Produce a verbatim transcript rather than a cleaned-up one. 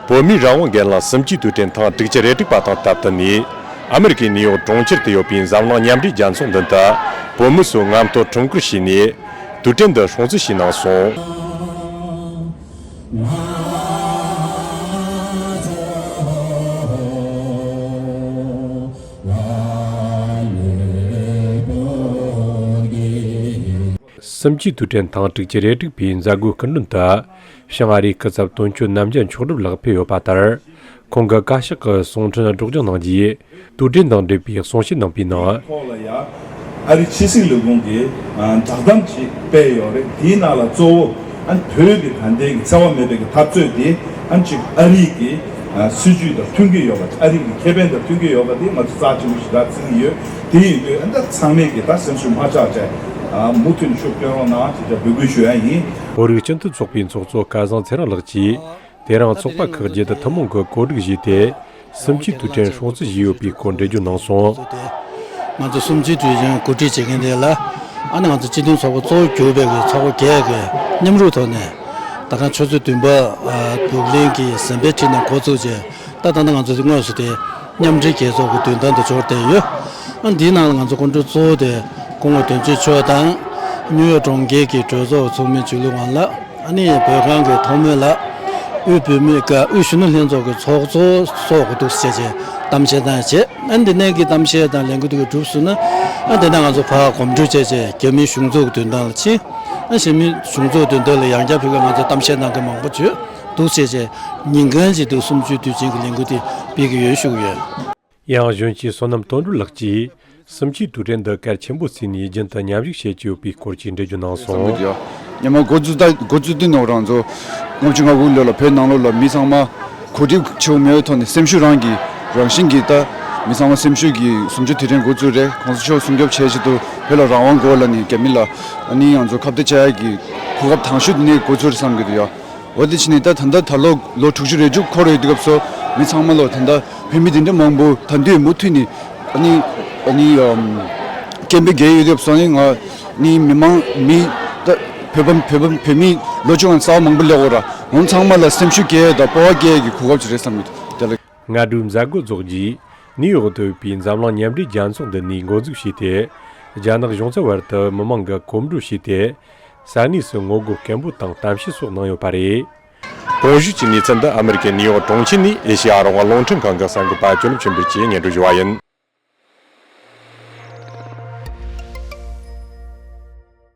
བོད་མིའི་རང་དབང་སྒེར་ལངས་གསུམ་བཅུའི་དུས་དྲན་ཐེངས་དྲུག་ཅུ་རེ་དྲུག་པ་དང་སྟབས་བསྟུན་ནས། ཨ་མེ་རི་ཀའི་ནིའུ་ཡོག་གྲོང་ཁྱེར་དུ་ཡོད་པའི་འཛམ་གླིང་མཉམ་འབྲེལ་རྒྱལ་ཚོགས་མདུན་དུ། བོད་མི་ཚོས་རྔམ་སྟོན་ཁྲོམ་སྐོར་བྱས་ནས། དུས་དྲན་འདི་སྲུང་བརྩི་ཞུས་གནང་སོང་། གསུམ་བཅུའི་དུས་དྲན་ཐེངས་དྲུག་ཅུ་རེ་དྲུག་པའི་མཛད་སྒོའི་སྐུ་མགྲོན་དུ། བྱང་ཨ་རིའི་སྐུ་ཚབ་དོན་གཅོད་རྣམ་རྒྱལ་མཆོག་སྒྲུབ་ལགས་ཕེབས་ཡོད་པ་ལྟར། ཁོང་གིས་བཀའ་ཤག་གི་གསུང་འཕྲིན་སྒྲོག་སྦྱང་གནང་རྗེས། དུས་དྲན་དང་འབྲེལ་བའི་གསུང་བཤད་གནང་པའི་ནང་། ཐོག་ལ་ཡང་ཨ་རི་ཕྱི་སྲིད་ལས་ཁུངས་ཀྱིས་བསྒྲགས་གཏམ་ཅིག་སྤེལ་ཡོད་རེད། དེའི་ནང་ལ་གཙོ་བོ་ཨ་བོད་ཀྱི་ད་ལྟའི་གི་འཚེ་བ་མེད་པའི་གི་འཐབ་རྩོད་དེ་ཨ་ཅིག་ཨ་རི་གི་སྲིད་ཇུས་དང་མཐུན་གྱི་ཡོད་པ། ཨ་རི་གི་ཁེ་ཕན་དང་མཐུན་གྱི་ཡོད་པ་དེ་ང་ཚོ་རྩ་ཆེན་པོ་ཞེ་དྲག་བརྩི་གི་ཡོད། དེ་ཡིན་དུས་ཨ་ད་ཚང་མས་ཀྱི་ད་སེམས་ཤུགས་མ་ཆག་བྱས་མུ་མཐུད་ནས་ཤུགས་བཏོན་རོགས་གནང་ཅེས་འབོད་སྐུལ་ཞུ་ཡ་ཡིན། བོད་རིགས་སྤྱི་མཐུན་ཚོགས་པའི་ཚོགས་གཙོ་སྐལ་བཟང་ཚེ་རིང་ལགས་ཀྱིས། དེ་རིང་ཚོགས་པ་ཁག་བརྒྱད་དུ་ཐུན་མོང་གི་གོ་སྒྲིག་བྱས་ཏེ། གསུམ་བཅུའི་དུས་དྲན་སྲུང་བརྩི་བྱས་ཡོད་པའི་སྐོར་འགྲེལ་བརྗོད་གནང་སོང་། ང་ཚོ་གསུམ་བཅུའི་དུས་དྲན་གོ་སྒྲིག་བྱེད་མཁན་དེ་ལ། ཨ་ནི་ང་ཚོ་སྤྱི་མཐུན་ཚོགས་པ་གཙོ་བོ་གྱུར་པའི་གི་ཚོགས་པ་བརྒྱད་ཀྱི་མཉམ་རུབ་ཐོག་ནས། ད་ག་ཆུ་ཚོད་བདུན་པ་ཨ་བགྲོ་གླེང་གི་ཟིན་བྲིས་ཁྲིད་ནས་འགོ་བཙུགས་རྗེས། ད་ད་ལྟ་ང་ཚོ་དངོས་སུ་དེ་མཉམ་འབྲེལ་རྒྱལ་ཚོགས་ཀྱི་མདུན་ཐང་དུ་འབྱོར་བསྡད་ཡོད། ཨ་འདིའི་ནང་ལ་ང་ཚོ་སྐུ་མགྲོན་གཙོ་བོ་དེ་སྐུ་ངོ་དོན་གཅོད་མཆོག་དང་། ནིའུ་ཡོག་གྲོང་ཁྱེར་གྱི་གྲོས་ཚོགས་ཚོགས་མི་ཇུ་ལི་ཝང་ལགས། ཨ་ནི་བོད་ཁང་གི་ཐོག་མའི་ལ། དབུས་བོད་མི་ཀ་དབུས་གཞོན་ནུ་ལྷན་ཚོགས་ཀྱི་ཚོགས་གཙོ་སོགས་ཀྱི་འདུག་སེ་བྱས་བྱས་གཏམ་བཤད་གནང་བྱས། ཨ་འདི་ནས་ཀྱི་གཏམ་བཤད་དང་ལས་འགུལ་དེ་ག་གྲུབ་སོང་ན། ཨ་དེ་ནས་ང་ཚོ་ཕར་གོམ་བགྲོད་བྱས་བྱས་རྒྱ་མིའི་གཞུང་ཚབ་ཀྱི་མདུན་ཐང་ལ་ཕྱིན། ཨ་གཞན་མི་གཞུང་ཚབ་མདུན་ཐང་ལ་ཡང་བསྐྱར་ཕེབས་ཀྱི་ང་ཚོ་གཏམ་བཤད་གནང་མཁན་མང་པོ་བྱོས་འདུག་སེ་བྱས་བྱས་ཉིན་གང་ཅིག་ཏུ་གསུམ་བཅུའི་དུས་ཆེན་གྱི་ལས་འགུལ་དེ་སྤེལ་གྱི་ཡོད་ཞུ་གི་ཡོད། ཡང་གཞོན་སྐྱེས་བསོད་ནམས་དོན་གྲུབ་ལགས་ཀྱིས། གསུམ་བཅུའི་དུས་དྲན་འདི་གལ་ཆེན་པོ་བརྩིས་ནས་རྒྱུན་དུ་མཉམ་ཞུགས་བྱེད་ཀྱི་ཡོད་པའི་སྐོར་གྱི་འགྲེལ་བརྗོད་གནང་སོང་། སྙན་མ་འགོ་འཛུགས་ད་འགོ་འཛུགས་དུས་ནང་རང་ཚོ་ལྔ་བཅུ་ང་དགུ་ལོ་ལ་བོད་ནང་ལོགས་ལ་མི་ཚང་མ་གོ་སྒྲིག་ཆེ་བོ་མེད་པའི་ཐོག་ནས་སེམས་ཤུགས་རང་གི་རང་བཞིན་གྱིས་ད་མི་ཚང་མ་སེམས་ཤུགས་ཀྱིས་གསུམ་བཅུའི་དུས་དྲན་འགོ་བཙུགས་རེད། གོང་ས་མཆོག་གསུང་སྐྱོབ་བྱས་ཆེད་དུ་བོད་ལ་རང་དབང་དགོས་ལབ་ནས་རྒྱ་མི་ལ་ཨ་ནི་ང་ཚོ་ཁ་གཏད་བཅག་ཡག་གི་གོ་སྐབས་དང་ཤོས་དེ་ནས་འགོ་ཚུགས་རེད་བསམ་གྱི་འདུག་ཡ། འོ་དེ་བྱས་ནས་ད་ད་ལྟ་ད་ལོ་ལོ་དྲུག་ཅུ་རེ་དྲུག་འཁོར་ཡོད་དུས་སྐབས་སུ་མི་ཚང་མ་ལོ་ད་ལྟ་བོད་མི་དེ་འདྲ་མང་པོ་ད་དུང་མུ་མཐུད་ནས་ཨ་ནི་ཨ་ནི་ཨམ་སྐད་འབོད་རྒྱག་ཡོད་དུས་སྐབས་སུ་ནི་ང་ནི་མི་མང་མི་ད་བོད་པ་བོད་པ་བོད་མི་ལོ་ཆུང་བ་རྩ་བ་མང་པོ་སླེབས་ཡོད་ར། ང་ཚང་མ་ལ་སེམས་ཤུགས་སྐྱེད་དང་སྤོབས་པ་སྐྱེད་ཀྱི་གོ་སྐབས་ཅིག་རེད་བསམ་གྱི་འདུག་དེ་ལ། སྔ་དྲོའི་མཛད་སྒོ་རྫོགས་རྗེས། ནིའུ་ཡོག་ཏུ་ཡོད་པའི་འཛམ་གླིང་མཉམ་འབྲེལ་རྒྱལ་ཚོགས་འདི་ནས་འགོ་འཛུགས་བྱས་ཏེ། རྒྱ་ནག་གཞུང་ཚབ་བར་དུ་མི་མང་གིས་གོམ་བགྲོད་བྱས་ཏེ། ས་གནས་སུ་ངོ་རྒོལ་སྐད་འབོད་དང་གཏམ་བཤད་སོགས་གནང་ཡོད་པ་རེད། གོང་ཞུས་ཀྱི་གནས་ཚུལ་འདི་ཨ་མེ་རི་ཀའི་ནིའུ་ཡོག་གྲོང་ཁྱེར་ནས་ཨེ་ཤེ་ཡ་རང་དབང་རླུང་འཕྲིན་ཁང་གི་གསར་འགོད་པ་ཅོ་ལིམ་ཆོས་འཕེལ་གྱིས་སྙན་སྒྲོན་ཞུ་བ་ཡིན།